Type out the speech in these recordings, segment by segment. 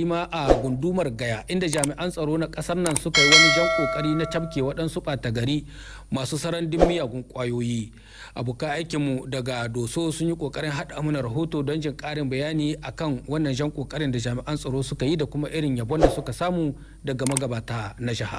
Ma a gundumar Gaya, inda jami'an tsaro na kasar nan suka yi wani jan kokari na cafke waɗansu ɓata gari masu sarandin miyagun ƙwayoyi. Abokan aikinmu daga Doso sun yi kokarin haɗa mana rahoto don jin ƙarin bayani akan wannan jan kokarin da jami'an tsaro suka yi da kuma irin yabon da suka samu daga magabata na jiha.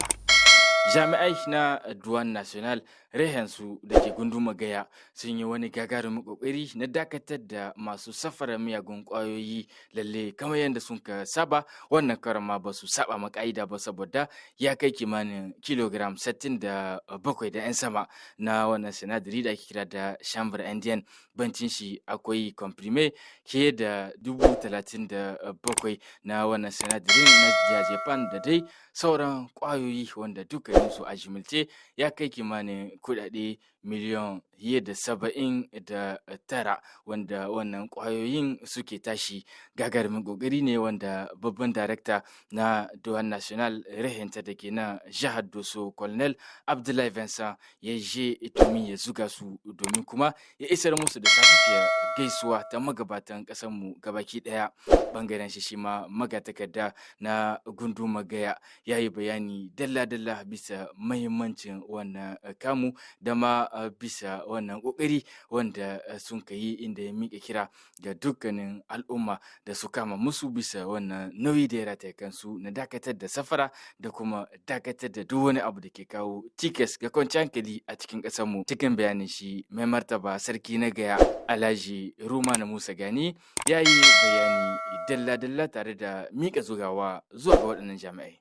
Jami'ai na Douane Nationale rehensu da ke gunduma Gaya sun yi wani gagarumin kokari na dakatar da masu safarar miyagun kwayoyi. Lalle, kamar yadda sun ka saba, wannan karan ma ba su saba ma ka'ida ba, saboda ya kai kimanin kilogram 67 da 'yan sama na wannan sinadari da ake kira da chanvre indien. Bancin shi, akwai comprimé ke da 37,000 na wannan sinadarin na diazepam da dai sauran kwayoyi, wanda dukkaninsu a jimilce ya kai kimanin kudade miliyan fiye da 79 wanda wannan kwayoyin suke tashi. Gagarumin kokari ne wanda babban darakta na Douane Nationale rehinta da ke na jihar Doso, Colonel Abdullahi Vincent, ya je domin ya zuga su, domin kuma ya isar musu da safifiyar gaisuwa ta magabatan mu gabaki daya. Bangaren shi, shi ma magatakarda na gunduma Gaya ya yi bayani dalla-dalla bisa mahimmancin wannan kamu da ma bisa wannan kokari wanda sun yi, inda ya miƙa kira ga dukkanin al'umma da su kama musu bisa wannan nauyi da ya rataya kansu na dakatar da safara da kuma dakatar da duk wani abu da ke kawo cikas ga kwanciyar hankali a cikin ƙasarmu. Cikin bayanin shi, mai martaba sarki na Gaya, Alhaji Rumana Musa Gani, ya yi bayani dalla-dalla tare da miƙa zugawa zuwa ga waɗannan jami'ai.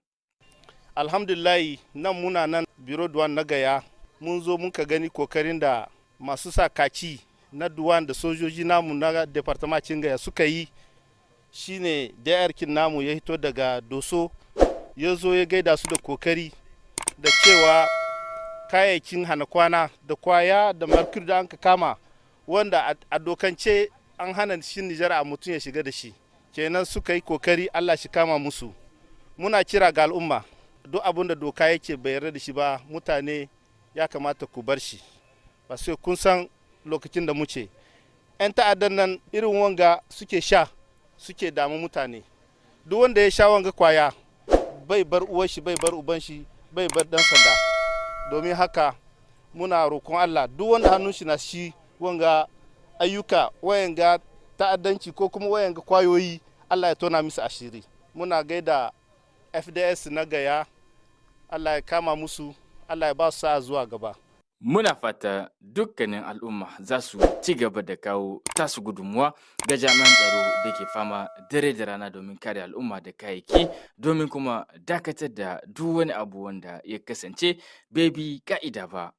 Alhamdulillahi, nan muna nan bureau douane na Gaya. Mun zo muka gani kokarin da masu sa kaki na douane da sojoji namu na département Gaya suka yi. Shine DR kin namu ya hito daga Doso, ya zo ya gaida su da kokari da cewa kayayyakin hana kwana da kwaya da mercure da an ka kama, wanda a dokance an hana shi Nijar a mutum ya shiga da shi. Kenan suka yi kokari, Allah shi kama musu. Muna kira ga al'umma, duk abin da doka yake bai yarda da shi ba, mutane ya kamata ku bar shi ba sai kun san lokacin da muce 'yan ta'addan nan irin wanga suke sha suke damu mutane. Duk wanda ya sha wanga kwaya, bai bar uwar shi, bai bar uban shi, bai bar dan sanda. Domin haka muna roƙon Allah, duk wanda hannun shi na shi wanga ayyuka, wayanga ta'addanci ko kuma wayanga kwayoyi, Allah ya tona musu asiri. Muna gaida FDS na Gaya, Allah ya kama musu, Allah ya ba su sa'a zuwa gaba. Muna fata dukkanin al'umma za su ci gaba da kawo tasu gudunmuwa ga jami'an tsaro da ke fama dare da rana domin kare al'umma da kayayyaki, domin kuma dakatar da duk wani abu wanda ya kasance bai bi ka'ida ba.